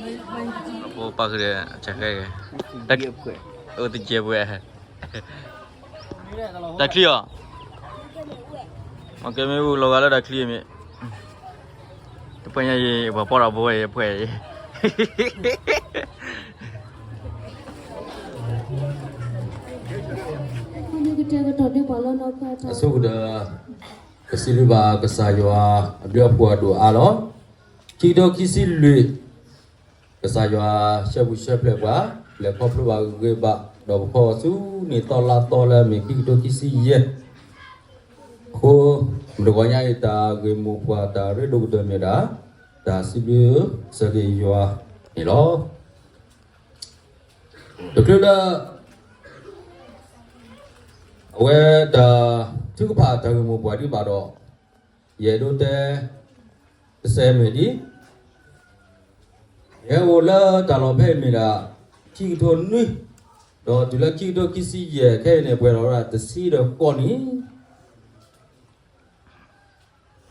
အဖိပၢ်ဃုာ်ဒီး ဆဲးဃဲက့ၤ, အိၣ်တကဲပှဲၤ, တၢ်ချံအီၤ, မ့ၢ်ကဲမ့ၢ်ဝံၤလီၤဂာ်လၢတၢ်ချံအံၤမ့ၢ်, တဖဲညါအံၤ ပှၤပီၢ်ဒီးဘိအံၤ အဖှဲးအံၤ အဆိကတၢၢ် ပစံးဘျုးဘၣ်ကစၢ်ယွၤ အဘျုးအဖှိၣ်အဒိၣ်အါလီၤ. ခံကထိခံဆံလွံၢ် ကစၢ်ယွၤဆှၢပူၤဆှၢဖျဲးပှၤ, လဲၤခီဖျိဘၣ်ဂ့ၤဘၣ် ဒီးပခီဆူနံၣ်သီလါသီလၢအမ့ၢ်ခံကထိခံဆံယဲၢ်, အဃိ မုၢ်တဂီၤညါအံၤ တၢ်ဂ့ၢ်မိၢ်ပှၢ်တၢ်ရ့ဒိၣ်ကတၢၢ်မ့ၢ်ဒၣ် တၢ်စံးဘျုးစၢၤက့ၤယွၤန့ၣ်လီၤ. တချုးလၢ အဝဲတၢ်ထုကဖၣ်တၢ်ဂ့ၢ်မိၢ်ပှၢ်ဒံးဘၣ်ဒီး ယအဲၣ်ဒိးတဲ တစဲးမ့ၢ်ဒ် ယဟဲအိၣ်လၢတၢ်လီၢ်ဖဲအံၤမ့ၢ်ဒၣ် ခံကထိနွံ, ဒီးတုၤလၢခံကထိခံဆံယဲၢ် ခဲအံၤန့ၣ် ပှဲၤထီၣ်ဝဲဒၣ်တဆံဒီးဃိးနံၣ်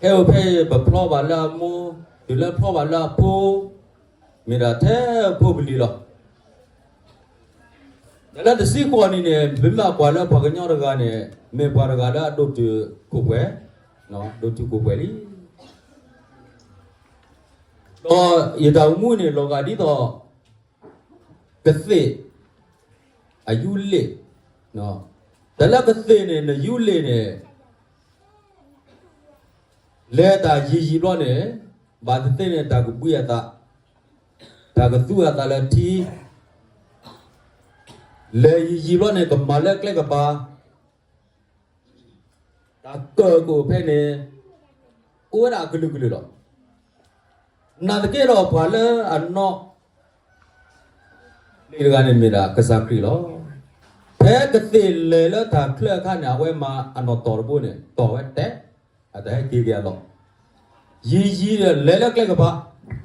ဟဲအိၣ်ဖဲအံၤ ပဖျီဘၣ်လၢအမိၢ်, တုၤလၢဖျီဘၣ်လၢအဖိ, မ့ၢ်ဒၣ်ထဲအဖိပလံၤလီၤ. ဒီးလၢတဆံဃိးနံၣ်န့ၣ် ပမ့ၢ်ကွၢ်လၢပှၤကညီတဂၤန့ၣ် မ့ၢ်ပှၤတဂၤလၢအဒိၣ်တုာ်ခိၣ်ပှဲၤ, ဒိၣ်တုာ်ခိၣ်ပှဲၤလံ. ဒီးယတၢ်အိၣ်မူန့ၣ် လီၤဂာ်ဒ်သိး ကသ့ၣ် အယူလ့ၣ်, တၢ်လၢကသ့ၣ်န့ၣ် နယူလ့ၣ်န့ၣ် လဲၤတၢ်ယံာ်ယံာ်ဘျီန့ၣ် ဘၣ်သ့ၣ်သ့ၣ်န့ၣ် တၢ်ကဘှံးအသး, တၢ်ကသူအသးလၢထံ, လဲၤယံာ်ယံာ်ဘျီန့ၣ် ကမၤလၢကျဲကပၤ တၢ်ကၢၢ်ကအိၣ်ဖဲန့ၣ် အိၣ်ဝဲဒၣ်အကလုာ်ကလုာ်လီၤ. နာ်သက့ဒီးပှၤလၢအနီၣ် လံာ်တဂၤန့ၣ်မ့ၢ်ဒၣ်ကစၢ်ခရံာ်လီၤ. ဖဲကသ့ၣ်လဲၤလၢတၢ်ချၢအခါန့ၣ် အဝဲမၤအနီၣ်တီၢ်တဘိန့ၣ် တီၢ်ဝဲတဲ, အတၢ်ဟဲက့ၤက့ၤအလီၢ်, ယံာ်ယံာ်ဒီးလဲၤလၢကျဲကပၤ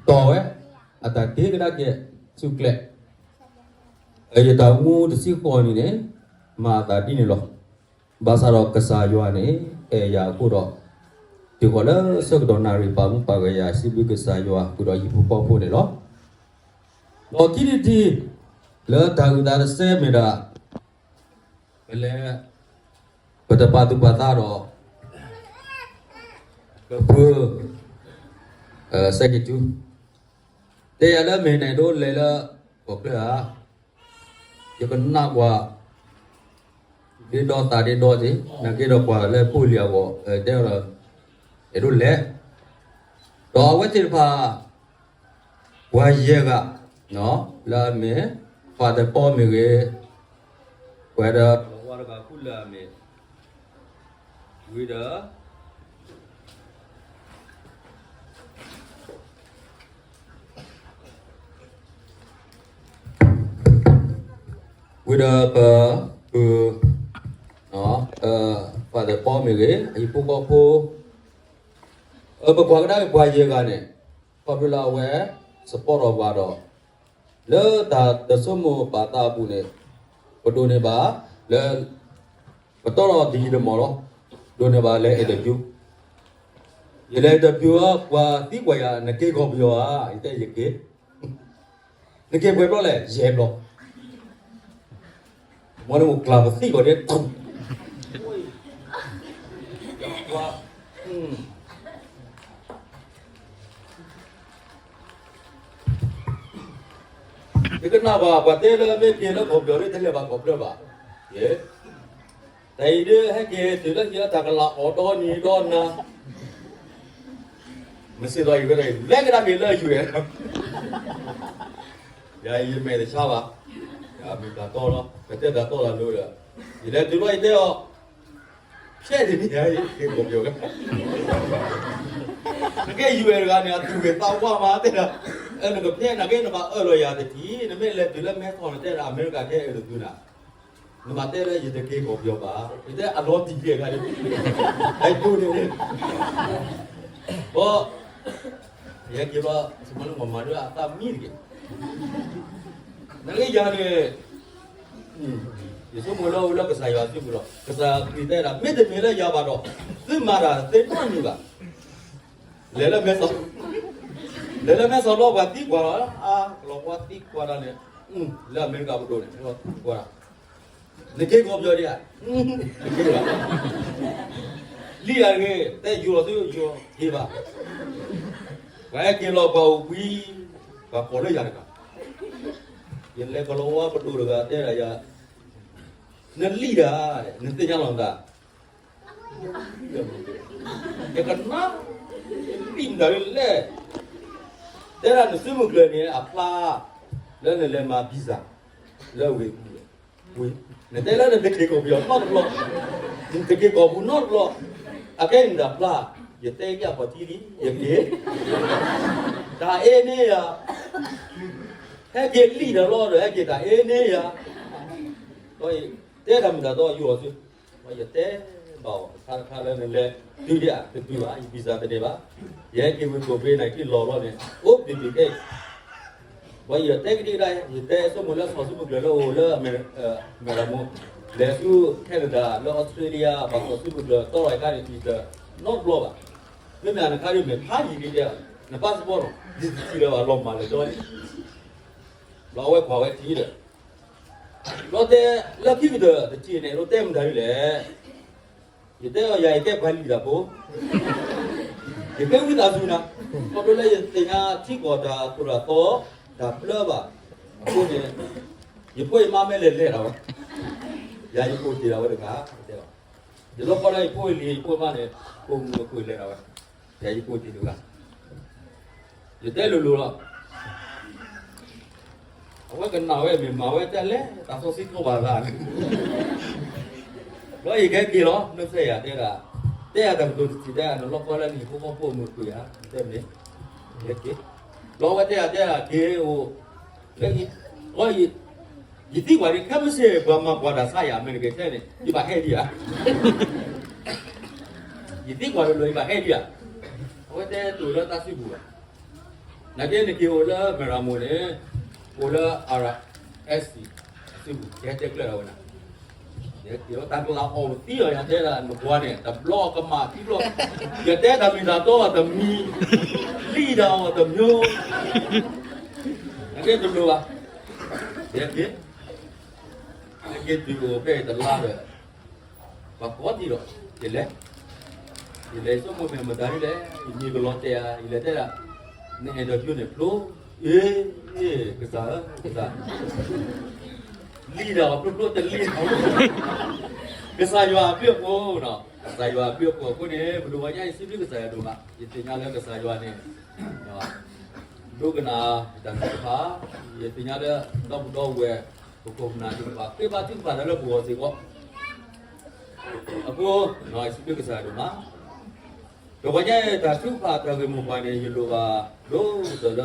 တီၢ်ဝဲ, အတၢ်က့ၤကဒါက့ၤဆူကျဲ, ယတၢ်အိၣ်မူတဆံဃိးနံၣ်န့ၣ် မၤအသးဒ်န့ၣ်လီၤ. ဘၣ်ဆၣ်ဒီးကစၢ်ယွၤန့ၣ် အဲၣ်ယၤအဃိဒီး တုၤဃီၤလၢဆၢကတီၢ်နၣ်ရံၣ် ပာ်မူပာ်ဂဲၤယၤ စံးဘျုးကစၢ်ယွၤ ဃုာ်ဒီးဟံၣ်ဖိဃီဖိန့ၣ်လီၤ. ဒီးခံထံၣ်တထံၣ် လၢတၢ်အုၣ်သးတစဲးမ့ၢ်ဒၣ် ပလဲၤ ပတပာ်သူၣ်ပာ်သးဒီး ပဖု စဲက့ၤထူ တဲယၤလၢမ့ၢ်နဒိးလဲၤလၢ ကီၢ်ချၢဧါ, ယကနၣ်ကွၢ် ဒ့ဒီသးဒ့ဒီက့ၤ နာ်က့ဒီးကွၢ်လၢဖိလံၤအဂီၢ် တဲဒီး အဲၣ်ဒိးလဲၤ, ဒီးအဝဲသ့ၣ်တဖၣ် ပှၤယဲၢ်ဂၤ လၢအမ့ၢ် Father Paul မ့ၢ်ဂ့ၤ, ပှၤဒီး ဝၤတဂၤခူလၢအမ့ၢ် ဝံၤဒီး ဝံၤဒီးပ ပ Father Paul မ့ၢ်ဂ့ၤ အဟံၣ်ဖိဃီဖိ ပကွၢ်ကဒါက့ၤပှၤယဲၢ်ဂၤန့ၣ် ခီဖျိလၢအဝဲ support ဒီးပှၤဒီး လၢတၢ်တဆိကမိၣ်ဘၣ်သးအပူၤန့ၣ် ပဒိးန့ၢ်ဘၣ်လၢ ပတီၢ်ဒီးတယံာ်တမီၢ်လီၤ. ဒိးန့ၢ်ဘၣ်လၢ interview, ယလဲၤ interview ပှၤသံကွၢ်ယၤ နက့ၤကီၢ်ပယီၤဧါ, ယတဲယက့ၤ နက့ၤပှဲၤဘျီလဲၣ်, ယဲၢ်ဘျီ. မ့ၢ်န့ၣ်အိၣ်ကျၢ်ပသံကွၢ်န့ၣ် ယကနၣ်ဘၣ် ပှၤတဲလၢမ့ၢ်က့ၤလၢကီၢ်ပယီၤ တလဲၤဘၣ်ကီၢ်ချၢဘၣ်. တၢ်အံၤဒ်ဟဲက့ၤတုၤလၢယတၢ်ကလၤအီၣ်ဒီနံၤဒီနၤ မ့ၢ်စ့ၢ်ကီး ယကလဲၤကဒါက့ၤလၢယွဲၢ်, ယၤယမဲာ်တဆါဘၣ်, ယမ့ၢ်တၢ်တီလီၤ, ပတဲတၢ်တီတၢ်လိၤဒီး ယလဲၤတုၤလီၤယတဲအီၤ, ဖဲန့ၣ် ယက့ၤကီၢ်ပယီၤ, နကဲယွဲၢ်တဂၤန့ၣ် အသူၣ်ဂ့ၤသးဝါမးတဲဒၣ်, နကဖဲနက့ၤနဘၣ်အၢၣ်လီၤယၤတထံၣ်, နမ့ၢ်လဲၤတုၤလၢမဲထီၣ်နတဲဒၣ် အမဲရကၤခဲအံၤတသူနၤ နမၤတဲလၢယတက့ၤကီၢ်ပယီၤဘၣ်, ယတဲအလီၤတံၢ်ကဲခါန့ၣ်, အဒိန့ၣ်, ဘီ, ယဟဲက့ၤဘျီ ဆိကမိၣ်လၢမၤမၤဒၣ်အသးမံတက့ၢ်, နကယၤန့ၣ်, ယဆိကမိၣ်လၢအိၣ်လၢကစၢ်ယွၤစုပူၤလီၤ, ကစၢ်ခရံာ်တဲဒၣ် မ့တမ့ၢ်လၢယၤဘၣ်ဒီး သုမၤတၢ်သ့နီတမံၤဘၣ်, လဲၤလၢမဲထီၣ် လဲၤလၢမဲၢ်ဆီးလီၤ ပှၤသံကွၢ်လီၤ, အါ ကလီၤပှၤသံကွၢ်တၢ်န့ၣ်, လၢအမဲရကၤပဒိၣ်န့ၣ် သံကွၢ်တၢ်, နက့ၤကီၢ်ပယီၤဒံးဧါ, နက့ၤလီၤ, လံၣ်တဂ့ၤ, တဲယိၤလီၤသုယိၤက့ၤဘၣ်, ပှၤဟဲက့ၤလီၤပှၤအိၣ်ဘှံး, ပှၤကိးလၢယၤတဂၤ, ယလဲၤကလီၤဝါပဒိၣ်တဂၤတဲဒၣ်ယၤ, နလံၣ်တၢ်, နသ့ၣ်ညါလီၤမတၤ ယကနၣ်, လံၣ်မတၤဒ်လဲၣ်, တဲဒၣ်နစုမုၢ်ကျၢၤန့ၣ် အဖျါ, လၢနလဲၤမၤ visa, လၢဝ့ၢ်ပူၤ, ဝ့ၢ်, နတဲလၢနတက့ၤကီၢ်ပယီၤနီတဘျီ, နတက့ၤကီၢ်ပူၤနီတဘျီ, အခဲအံၤနတၢ်ဖျါ, ယတဲက့ၤအပှၤထံလံ, ယက့ၤ, တၢ်အ့န့ၢ်ယၤ, ဟဲက့ၤလံၣ်တၢ်လီၤဒီး ဟဲက့ၤတၢ်အ့န့ၢ်ယၤ, ဒီးတဲတၢ်မုၢ်တၢ်တီယိၤအီၤသု ပှၤယတဲဘၣ်အီၤ တခါတခါလၢနလဲၤတုၤဒံးဧါ, တတုၤဘၣ်, ယ visa တန့ၢ်ဘၣ်, ယဟဲက့ၤဝ့ၢ်ကိးဘ့နၤ က့ၤလီၤလီၤန့ၣ် အိၣ်ဘ့ၣ်ဘ့ၣ်ခဲအံၤ, ပှၤယတဲကဒံကဒါ, ယတဲဆိကမိၣ်လၢစီၤစုမုၢ်ကျၢၤလၢအိၣ်လၢအမဲရကၤမိၢ်, လဲၤဆူ Canada လၢ Australia ပှၤစီၤစုမုၢ်ကျၢၤတီၢ်ဝဲခါန့ၣ် visa နီတဘျီဘၣ်, မ့မ့ၢ်နခါဒ်မ့ၢ်ဖးယံာ်လံတဲ, န passport နီၤ ဒ်တထံၣ်လၢၤဘၣ် လီၤမၢ်လၢာ်ဒီးလံ, ဘျီအဝဲကွၢ်ဝဲထံဒီး ဒီးတဲလၢခံကတၢၢ်တထံၣ်န့ၣ် ဒိးတဲမတၤဒ်လဲၣ်, ယတဲအီၤယၤ ယကဲပှၤလံၣ်တၢ်ဖိ, ယကဲဝံသးစူၤနၤ, ခီဖျိလၢယသ့ၣ်ညါထံကီၢ်တၢ်သိၣ်တၢ်သီ, တၢ်ဘျၢဘၣ်, အဃိန့ၣ် ယဖိယမါမ့ၢ်လဲၤလဲၤဒၣ်ဝဲ, ယၤယကအိၣ်တ့ၢ်ဒၣ်ဝဲတဂၤ, တဲ, ယလီၢ်ခီလၢယဖိအလံၤ ယဖိမါန့ၣ် ကိးမုၢ်အကိးလဲၤဒၣ်ဝဲ, ယၤယကအိၣ်တ့ၢ်တဂၤ, ယတဲလိၤလိၤလီၤ အဝဲကနၣ်ဝဲမ့ၢ်မၤဝဲတၢ်လဲၣ် တၢ်စီဆှံထီၣ်ဘၣ်သးန့ၣ်, ဘျီယကဟဲက့ၤလီၤ နီၢ်စဲယၤတဲဒၣ်, တဲယၤတၢ်ကတိၤတထံၣ်တဲ နလီၢ်ခီလၢနဟံၣ်ဖိဃီဖိအမုၢ်ကွံာ်ဧါ, တဲမ့ၢ်, ယက့ၤ, ဘျီဝဲတဲယၤတဲဒၣ်က့ၤအိၣ်, လၢ, ယသံကွၢ်ဒ် ခဲမုၢ်ဆ့ၣ် ပှၤမၤကွၢ်တၢ်ဆါယၤ အမဲရကၤထဲန့ၣ် ယဘၣ်ဟဲဒံးဧါ, ယသံကွၢ်တလိၣ် ယဘၣ်ဟဲဒံးဧါ, အဝဲတဲတအိၣ်လၢတၢ်စုပူၤဘၣ် နာ်က့နက့ၤအိၣ်လၢမဲရမူန့ၣ်, အိၣ်လၢ RSC အစုပူၤ ကဟဲတဲကျၢၢ်ဒၣ်ဝဲနၤ, ယက့ၤလီၤ တၢ်ကလၤအီၣ်သံလီၤ ယတဲဒၣ်နကွၢ်န့ၣ် တဘျီကမၣ်ခံဘျီ, ယတဲတၢ်မ့ၢ်တၢ်တီအီၤတမံၤ, လံၣ်တၢ်အီၤတမံၤ, နာ်က့တလိၣ်ဘၣ်, ယက့ၤ, ယက့ၤတုၤအိၣ်ဖဲအံၤတလါဒီး ပှၤကိးထံၣ်ဒီး, ယလဲၤ, ယလဲၤဆိကမိၣ်မ့ၢ်မတၤဒ်လဲၣ်, ယမံၤကလီၤတဲာ်ဧါ, ယလဲၤတဲဒၣ်, နအဲၣ်ဒိးကၠိန့ၣ်ဖျိ, အ့, ကစၢ်ဧၢ, ကစၢ်, လံၣ်ဒီးဖျိဖျိတလံၣ်, ကစၢ်ယွၤအဘျုးအဖှိၣ်, ကစၢ်ယွၤအဘျုးအဖှိၣ်အဃိန့ၣ် ပဒိၣ်ဝဲညါ ယစံးဘျုးကစၢ်ယွၤဒိၣ်မး, ယသ့ၣ်ညါလၢကစၢ်ယွၤန့ၣ် ဒိကနၣ်တၢ်ထုကဖၣ်, ယသ့ၣ်ညါလၢ ဒီပုၢ်ဒီဝဲၢ် ပခိၣ်ပနၢ်သ့ၣ်တဖၣ် ဃ့ဘါထုကဖၣ်တၢ်လၢပဂီၢ်စ့ၢ်ကီး, အဃိ ယစံးဘျုးကစၢ်ယွၤဒိၣ်မး, ဒီးပှၤညါတၢ်ထုကဖၣ်တၢ်ဂ့ၢ်မိၢ်ပှၢ်န့ၣ် ယလိၣ်ဘၣ်ဒိကတၢၢ်လၢ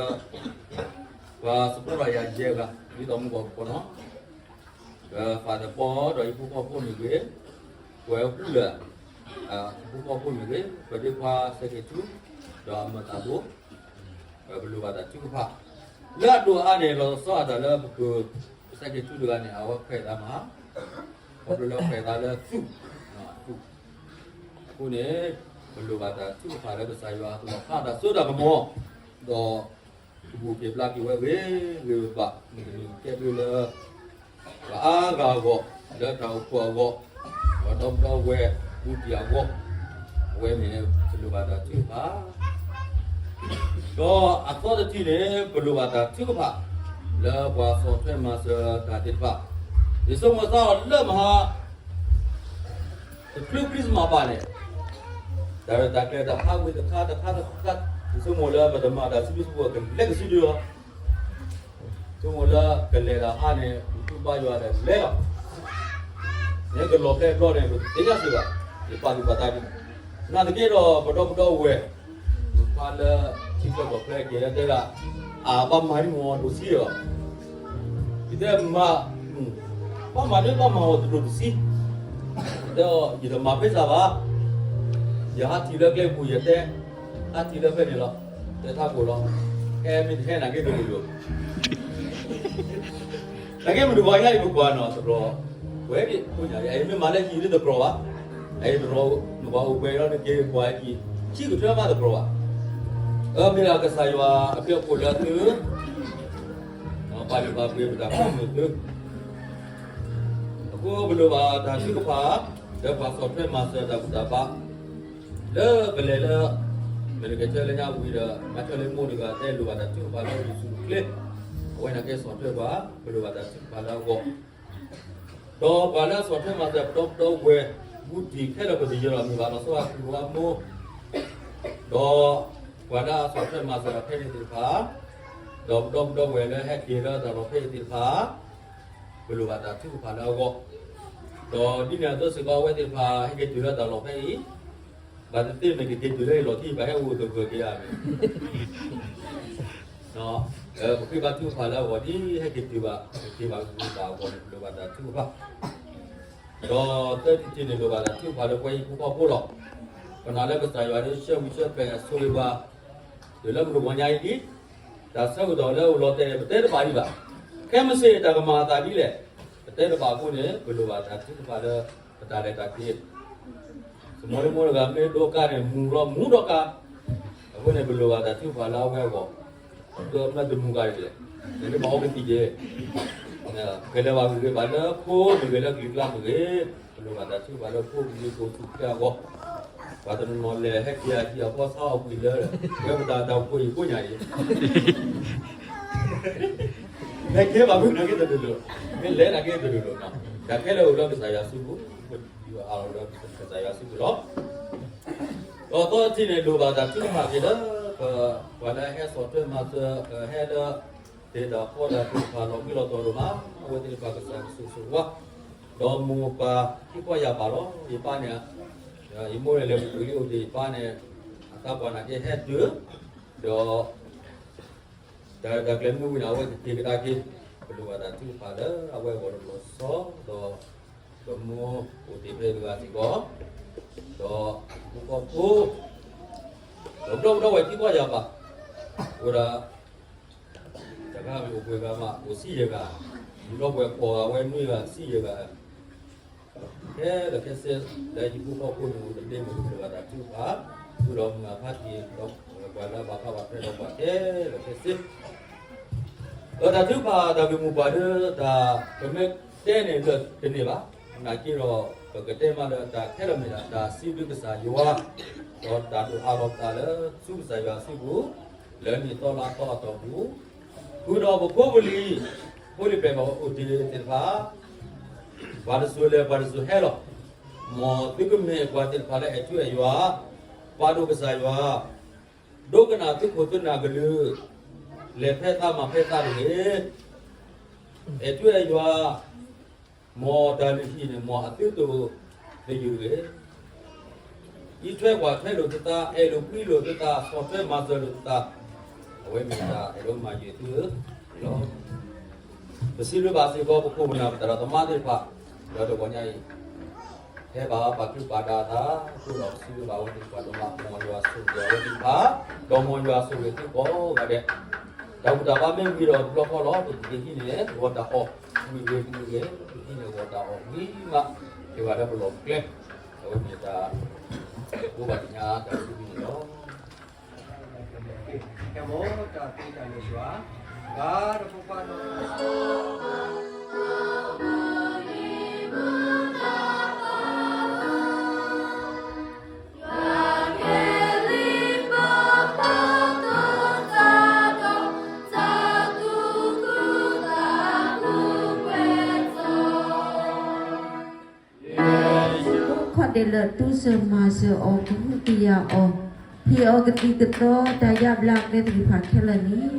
ပှၤစပီရၤယၤယဲၢ်ဂၤ ဒ်သိးမုၢ်ဂီၢ်ကပီၤနီၤ, ဒီးဖးသပီဒီးဟံၣ်ဖိဃီဖိမ့ၢ်ဂ့ၤ, ပှၤဟူလၢာ် ဟံၣ်ဖိဃီဖိမ့ၢ်ဂ့ၤ, ပဒ့ခွါစဲက့ၤထူ ဒီးအမၢၢ်သးဘိ ပလိၣ်ဘၣ်တၢ်ထုကဖၣ်, လၢအဒိၣ်အါန့ၣ် လီၤဆီအသးလၢပက, ပစဲက့ၤထူတဂၤန့ၣ် အဝဲခွဲးသးမဟါ, ခီဖျိလၢခွဲးသးလၢသူၣ်, သူၣ်, အဃိန့ၣ် ပလိၣ်ဘၣ်တၢ်ထုကဖၣ်လၢကစၢ်ယွၤအလီၢ်ဖးတၢ်စိတၢ်ကမီၤ, ဒီး ကဘူၣ်က့ၤဘျါက့ၤဝဲဂ့ၤဂ့ၤဘၣ်ဘၣ်, မ့ၢ်တမ့ၢ်ကဲဘျုးလၢ ပှၤအါဂၤအဂီၢ်, လၢတၢ်အိၣ်ဖှိၣ်အဂီၢ်, ပှၤဒီပုၢ်ဒီဝဲၢ် ဘူးတံၢ်အဂီၢ်, အဝဲန့ၣ် ပလိၣ်ဘၣ်တၢ်ထုကဖၣ်, ဒီးအသီတထံၣ်န့ၣ် ပလိၣ်ဘၣ်တၢ်ထုကဖၣ် လၢပှၤဆီၣ်ထွဲမၤစၢၤတၢ်သ့ၣ်တဖၣ်, ယဆိကမိၣ်သးအီၤလၢမဟါ တချုး Christmas ဘၣ်န့ၣ်, တၢ်ရဲၣ်တၢ်ကျဲၤတဟါဝံၤတခါတခါတခါ, ယဆိကမိၣ်လၢပတမၤတၢ်စုဒုစုဖိကလဲၤကစုဒုလီၤ. ဆိကမိၣ်လၢကလဲၤတဟါန့ၣ် ပသူဘါယွၤဒီးလဲၤလီၤ. န့ၣ်ကလီၤဖဲဘျီန့ၣ် ပသ့ၣ်ညါစ့ၢ်ကီး, ယပာ်သူၣ်ပာ်သးဒ်န့ၣ်, နာ်သက့ဒီးပဒီပုၢ်ဒီဝဲၢ် ပဖါလၢထံချၢကီၢ်ချၢက့ၤလၢတဲဒၣ်, အဘၣ်မၤဒ်မ့ၢ်အီၤဒိၣ်ဆံးလီၤ. ယတဲမၤ, ဘၣ်မၤဒ်ဘၣ်မၤအီၤတဒိၣ်တဆံ, တဲအီၤ ယတမၤဖဲစးဘၣ်, ယဟးထံၣ်လၢကျဲပူၤယတဲ, ဟးထံၣ်လၢဖဲန့ၣ်လီၤ, တဲထးခိၣ်လီၤ, ဟဲမ့ၢ်တဟဲနာ်က့ကလုာ်လိၤ နာ်က့မုၢ်တဂီၤညါအံၤပကွၢ်နီၤ သတြီၤ, ဝဲဒၣ်ဖိညၣ်အံၤ မ့ၢ်မၤလၢဟံၣ်လၢသတြီၤဘၣ်, အံၤသတြီၤ, နကွၢ်အိၣ်ပှဲၤလီၤနက့ၤကွၢ်အံၤ, ဆံးကထၢမးသတြီၤဘၣ်, မ့ၢ်ဒၣ်ကစၢ်ယွၤအဘျုးအဖှိၣ်လၢသု ပာ်လုၢ်ပာ်ပှ့ၤပတၢ်ကူၣ်သ့ၣ်သု အဃိပလိၣ်ဘၣ်တၢ်ထုကဖၣ် လၢပှၤဆီၣ်ထွဲမၤစၢၤတၢ်ဘူၣ်တၢ်ဘါ လၢပလဲၤလၢ မ့ၢ်တကဲဆၢလၢညါဝံၤဒီး မၤဆၢလၢမိၢ်တဂၤတဲလိၣ်ဘၣ်တၢ်ထုကဖၣ်လၢအဂံၢ်ဆူၣ်ချ့ အဝဲန့ၣ်ကဲဆီၣ်ထွဲပှၤ ပလိၣ်ဘၣ်တၢ်ထုကဖၣ်လၢအဂီၢ် ဒီးပှၤလၢအဆီၣ်ထွဲမၤစၢၤပဒီပုၢ်ဝဲၢ် မူတံၢ်ခဲလၢာ်ပတယၢလီၤမ့ၢ်ဘၣ်လီၤဆီအဃုာ်အမိၢ် ဒီးပှၤလၢအဆီၣ်ထွဲမၤစၢၤဖဲန့ၣ်သ့ၣ်တဖၣ် ဒီးပဒီပုၢ်ဝဲၢ်လၢဟဲက့ၤလၢတၢ်လီၢ်ဖဲအံၤသ့ၣ်တဖၣ် ပလိၣ်ဘၣ်တၢ်ထုကဖၣ်လၢအဂီၢ် ဒီးဒ်န့ၣ်အသိးစ့ၢ်ကီးအဝဲသ့ၣ်တဖၣ်ဟဲက့ၤတုၤလၢတၢ်လီၢ်ဖဲအံၤ ဘၣ်သ့ၣ်သ့ၣ်မ့ၢ်ကက့ၤတုၤလၢအလီၢ်ခံ ဘၣ်ဟဲအိၣ်သဂၢၢ်က့ၤဧါမ့ၢ် ပဃ့ဘါထုကဖၣ်လၢအဂီၢ် ဒ်ဟဲက့ၤတုၤဘၣ် က့ၤဘၣ်ဂံၢ်ဘၣ်အဂီၢ်န့ၣ် ပလိၣ်ဘၣ်တၢ်ထုကဖၣ် ဒီးသၢထံၣ်တထံၣ်န့ၣ် လိၣ်ဘၣ်တၢ်ထုကဖၣ်လၢပဝဲဟံၣ်ဖိဃီဖိလီၤ. ပနာ်လၢကစၢ်ယွၤဒ်ဆၢဝံၤဆၢဖဲးအဆိၣ်ဂ့ၤပှၤ တုၤလၢမုၢ်တဂီၤညါအံၤဒ် တၢ်ဆၢကတီၢ်လၢအိၣ်လီၤတဲာ် ပတဲတဘၣ်ဒံးဘၣ်. ခဲမုၢ်ဆ့ၣ်တၢ်ကမၤအသးဒ်လဲၣ် ပတဲတဘၣ်အဃိန့ၣ် ပလိၣ်ဘၣ်တၢ်ထုကဖၣ်လၢ ပတၢ်လဲၤတၢ်က့ၤ စမိၢ်လၢမိၢ်တဂၤမ့ၢ်ဒိးကါန့ၣ် မူၤလီၤမူၤဒီးကါ အဃိန့ၣ် ပလိၣ်ဘၣ်တၢ်ထုကဖၣ်လၢအဝဲအဂီၢ် ဒီးမ့ၢ်တမူၤကါဒ်လဲၣ် နမ့ၢ်ဘၣ်အီကသံၣ်က့ၤ ကလဲၤဘၣ်ဂ့ၤဂ့ၤဘၣ်လၢခိမ့ၢ်ဂ့ၤ လၢကလံၤကျါမ့ၢ်ဂ့ၤ ပလိၣ်ဘၣ်တၢ်ထုကဖၣ်လၢခိကလံၤကအိၣ်ဆူၣ်ချ့အဂီၢ် ပှၤတနီၤနီၤလဲၤဟဲက့ၤအဟံၣ်အဃီဆါအီၣ်ကွံာ်လၢ ဝဲပတၢ်တၢ်ဖိအံၤကိးညါအံၤ ဟဲက့ၤဘၣ်မုၢ်နၤက့ၤတဒိၣ်ဒိၣ် မ့ၢ်လဲၤနၤက့ၤတဒိၣ်ဒိၣ်နီၤ တၢ်ခဲလၢာ်အိၣ်လၢကစၢ်ယွၤစုပူၤ ပယူၤအါလီၤလၢကစၢ်ယွၤစုပူၤလီၤ. ဒီးသီတထံၣ်န့ၣ် လိၣ်ဘၣ်တၢ်ထုကဖၣ်က့ၤလၢ ပှၤလၢဟဲဆီၣ်ထွဲမၤစၢၤ ဟဲလၢ သ့ၣ်တၢ်ဖီတၢ်ထုကဖၣ်လီၤမံလီၤတီၤဒိၣ်မး အဝဲသ့ၣ်တဖၣ်ကစၢ်ကဆိၣ်ဂ့ၤဆိၣ်ဝါ ဒီးမိၢ်ပၢ်ဟံၣ်ဖီယာ်ဘၣ်လီၤ ယပၢ်န့ၣ် ယမိၢ်န့ၣ်လဲၤပူၤကွံာ်လံအိၣ်ဒံးယပၢ်န့ၣ် အသးပှၢ်နာ်က့ဟဲတုၤ ဒီး တၢ်ရဲၣ်တၢ်ကျဲၤမ့ၢ်ဝံၤန့ၣ် အဝဲကက့ၤကဒါက့ၤ ပလိၣ်ဘၣ်တၢ်ထုကဖၣ်လၢအဝဲအဂီၢ်တဘျီစီ ဒီး ပမိၢ်အိၣ်တ့ၢ်ဖဲတဂၤစ့ၢ်ကီး ဒီးဟံၣ်ဖိဃီဖိ ဒီးပဒီပုၢ်ဝဲၢ်ဟံၣ်ဖီယာ်ဘၣ် အိၣ်ဒၣ် တဂၤမ့ၢ်အိၣ်ပှဲၤဂၤမး အိၣ်ဆံယဲၢ်ဂၤ ဒီပုၢ်ဝဲၢ်ဃိးဂၤဝဲနွံဂၤ ဆံယဲၢ်ဂၤ ခဲလၢာ်ခဲဆ့ လၢဟံၣ်ဖိဃီဖိန့ၣ်အိၣ်တဘ့ၣ်မ့ၢ်ပလိၣ်ဘၣ်တၢ်ထုကဖၣ် ဃုာ်ဒီးမုၢ်ဂၤဖါတံၢ် ဒီးပှၤလၢအဘၣ်ဃးဘၣ်ထွဲဒီးပှၤခဲလၢာ်ခဲဆ့ ဒီးတၢ်ထုကဖၣ်တၢ်ဂ့ၢ်မိၢ်ပှၢ်ဒီးတၢ် ပမ့ၢ်တဲန့ၣ်လၢတန့ၢ်ဘၣ်, နာ်က့ဒီး ပကတဲမးလၢတၢ်ခဲလၢာ်မ့ၢ်ဒၣ်တၢ်စံးဘျုးကစၢ်ယွၤ, ဒီးတၢ်ဒိၣ်အါလီၤပသးလၢဆူကစၢ်ယွၤစုပူၤ, လၢနံၣ်သီလါသီအတီၢ်ပူၤ, ဃုာ်ဒီးပဖိပလံၤ, ဖိလံၤပဲာ်ဘၣ်အိၣ်တ့ၢ်သ့ၣ်တဖၣ် ပှၤတစိၤလဲၤပှၤတစိၤဟဲလီၤ. မ်သုကမ့ၢ်ပှၤသ့ၣ်တဖၣ်လၢအဲၣ်ထူအဲၣ်ယွၤ, ပာ်ဒိၣ်ကစၢ်ယွၤ, ဒိကနၣ်သုခိၣ်သုနၢ်ကလုၢ်, လဲၤဖဲသးမၤဖဲသးတဂ့ၤ. အဲၣ်ထူအဲၣ်ယွၤ, မ်တၢ်လုၢ်ဟံၣ်န့ၣ် မ်အသုတအိၣ်သယုၢ်တဂ့ၤ. အံးထွဲကွၢ်ထွဲလိာ်သုသး, အဲၣ်လိာ်ကွံလိာ်သုသး, ဆီၣ်ထွဲမၤစၢၤလိာ်သုသး, အဝဲမ့ၢ်တၢ်အဲၣ်ဒိးမၤယုာ်သုလီၤ. ပစံးဘျုးဘၣ်စ့ၢ်ကီးပခိၣ်ပနၢ်ပသရၣ်သမါသ့ၣ်တဖၣ်, လၢတဂီၤညါအံၤ, ဟဲဘၣ်ပာ်သူၣ်ပာ်သးအသး, အဃိဒီးပစံးဘျုးဘၣ်အဝဲသ့ၣ်တဖၣ်ဒိၣ်မး, မ်ယွၤဆိၣ်ဂ့ၤအဝဲသ့ၣ်တဖၣ်, ဒီးမ်ယွၤဆိၣ်ဂ့ၤသုကိးဂၤဒဲး. တၢ်ဘူၣ်တၢ်ဘါမ့ၢ်ဝံၤဒီးတဘျီဃီလီၤ, ပကဟံးန့ၢ်ဂီၤတၢ်အီၣ်, ဝံၤဂ့ၤဝံၤဂ့ၤ, ပဟံးန့ၢ်ဂီၤတၢ်အီၣ်ဝံၤမး, က့ၤဘၣ်လၢပလီၢ်ပကျဲ, အဝဲမ့ၢ်တၢ် ဘိးဘၣ်သ့ၣ်ညါတၢ်စံးဘျုးန့ၣ်လီၤ. ကဲမိၢ်တၢ်သ့တၢ်န့ၣ်ယွၤ, ဂၤတပူၤပှၤဒီး ခီၣ်ဒဲးလၢတူၢ်စၢၤမၤစၢၤအီၤ ကဟုကယာ်အီၤ, ဟ့ၣ်အီၤကသံၣ်ကသီတၢ်ယါဘျါအကျဲသ့ၣ်တဖၣ်ခဲလၢာ်န့ၣ်,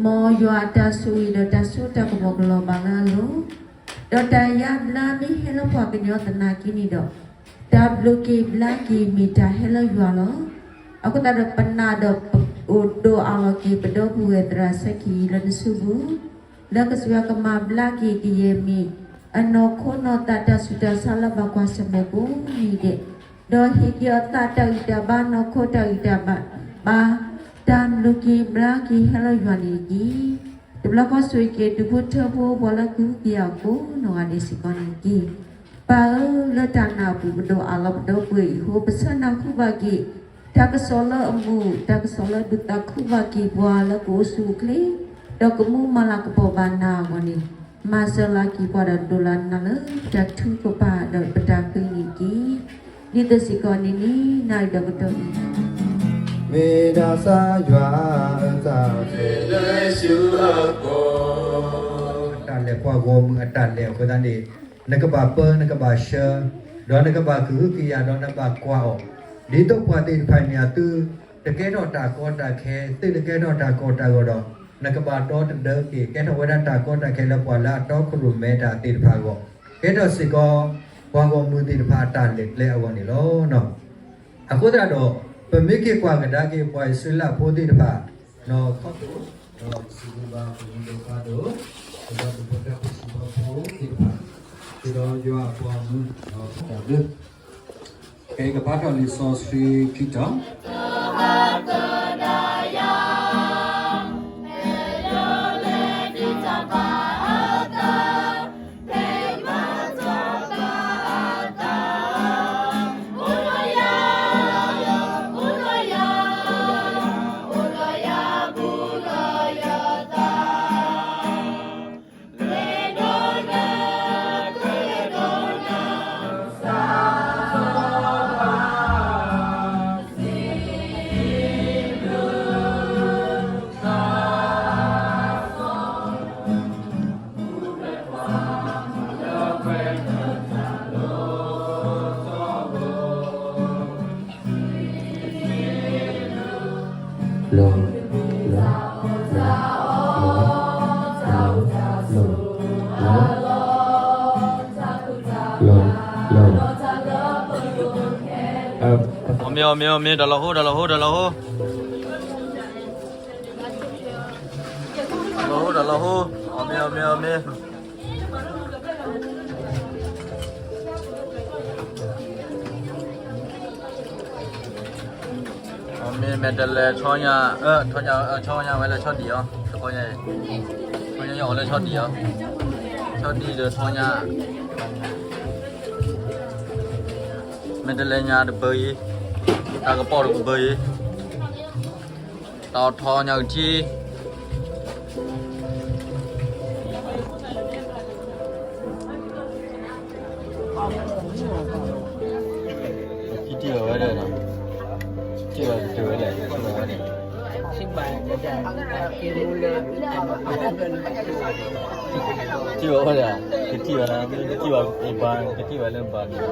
မ်ယွၤအတၢ်ဆိၣ်ဂ့ၤဒီးတၢ်စိတၢ်ကမီၤကလီၤဘၣ်လၢအလိၤ, ဒီးတၢ်ယါဘျါမ့ၢ်ဟဲလၢပှၤကညီသနာ်က့န့ၣ်ဒီး, တၢ်ဘျုးက့ၤဘျါက့ၤမ့ၢ်တၢ်ဟဲလၢယွၤလီၤ. အဃိသတးဒီးပနာ်ဒီးအိၣ်ဒိၣ်အါလီၤက့ၤ ပဒီပုၢ်ဝဲၢ်သရၣ်စဲခံလၢနစုပူၤ လၢကစၢ်ယွၤကမၤဘျါက့ၤကယဲၢ်မ့ၢ် အနီၢ်ခိနီၢ်သးတၢ်ဆူးတၢ်ဆါလၢဘၣ်ကွၢ်ဆၢၣ်မဲာ်ကိးမံၤဒဲး, ဒီးဟ့ၣ်က့ၤအသးတၢ်ဂံၢ်တၢ်ဘါ နီၢ်ခိတၢ်ဂံၢ်တၢ်ဘါ, တၢ်ဘျုးက့ၤဘျါက့ၤဟဲလၢယွၤန့ၣ်တက့ၢ်. တဘျီဃီဆိၣ်ဂ့ၤက့ၤဒူၣ်ဖိထၢဖိပှၤလၢကဟုကယာ်အီၤကိးနီၢ်ဂၤဒဲးစ့ၢ်ကီးန့ၣ်တက့ၢ်. ပၢ်ဧၢ, လၢတၢ်နၢ်ပူၤပဒိၣ်အါလီၤပဒီပုၢ်ဝဲၢ်အံၤအဃိ ပဆၢနၢ်ဟူဘၣ်က့ၤ တၢ်ကစီၣ်လၢအမူး, တၢ်ကစီၣ်လၢဒုးသးခုဘၣ်က့ၤပှၤလၢကအိၣ်ဆူၣ်အိၣ်ချ့, ဒီးကမူမၤလၤကပီၤဘၣ်နၤအဂီၢ်န့ၣ်, မၤစၢၤလီၤက့ၤပှၤဒီးဒိးလၢနၤလၢပတၢ်ထုကဖၣ်ဒီးပတၢ်ဖုန့ၣ်တက့ၢ်. ဒ်သိးစ့ၢ်ကီးန့ၣ်န့ၣ် နၣ်ရံၣ်ဒီးကတီၢ်အံၤ မ့ၢ်ဒၣ်စၢ်ယွၤအတၢ် တၢ်လဲၤပှၤဂီၢ်မုၢ်အတၢ်လဲၤအဃိသတးန့ၣ်, နကဘၣ်ပၢ နကဘၣ်ဆှၢ, ဒီးနကဘၣ်ကဟုကယာ် ဒီးနဘၣ်ကွၢ်အီၤ, ဒ်သိးပှၤသ့ၣ်တဖၣ်န့ၣ်အသု တကဲထီၣ်တၢ်ကီတၢ်ခဲ, သုတကဲထီၣ်တၢ်ကီတၢ်ခဲဒီး, နကဘၣ်ဒီတဒၢက့ၤ ကဲထီၣ်ဝဲဒၣ်တၢ်ကီတၢ်ခဲလၢပှၤလၢအတီခိၣ်ရိၣ်မဲတၢ်သ့ၣ်တဖၣ်အဂီၢ်, ကဲထီၣ်စ့ၢ်ကီး ပှၤဂီၢ်မုၢ်သ့ၣ်တဖၣ်အတၢ်လဲၤကျဲအဂီၢ်န့ၣ်လီၤ. အဃိသတးဒီး, ပမ့ၢ်က့ၤကွၢ်ကဒါက့ၤပှၤအံၣ်စရ့လးဖိသ့ၣ်တဖၣ်, ဒီးခီၣ်ခိၣ်, ဒီးစံးဘျုးဘၣ်ပမုၢ်ဒီးဖးဒိၣ်, ဒီးပဖိသၣ်ဖိသ့ၣ်တဖၣ်, ဒီးယွၤအပှၤမုၢ်, ဒီးတၢ်ဘျုး, ကဲကဖးထီၣ်လံာ်စီဆှံခံတီၤ အီၣ်မ့ၢ် အီၣ်မ့ၢ် အီၣ်မ့ၢ် တၢ်လီၤဟိ တၢ်လီၤဟိ တၢ်လီၤဟိ တၢ်လီၤဟိ တၢ်လီၤဟိ အီၣ်မ့ၢ် အီၣ်မ့ၢ် အီၣ်မ့ၢ် အီၣ်မ့ၢ် မဲာ်တဲးလဲး ဆီညါ အၢ ဆီညါ အၢ ဆီညါဝဲလၢဆီဒံၣ်အီၤ တခီညါအံၤ ဆီညါအီၤလၢဆီဒံၣ်အီၤ ဆီဒံၣ်ဒီးဆီညါ မဲာ်တဲးလဲးညါတဘၢအံၤ တၢ်ကပီၤတကဘၢအံၤ တၢ်အီၣ်ထီၣ်ညါကထံ ခံထံၣ်အီၤဝဲဒၣ်နီၤ ထံၣ်အီၤကတၢၢ်ဝဲလဲၣ် ထံၣ်အီၤဝဲန့ၣ် ထံၣ်အီၤဝဲဒၣ် ကထံၣ်အီၤ ကထံၣ်အီၤလၢဘါ ကထံၣ်အီၤလၢဘါန့ၣ်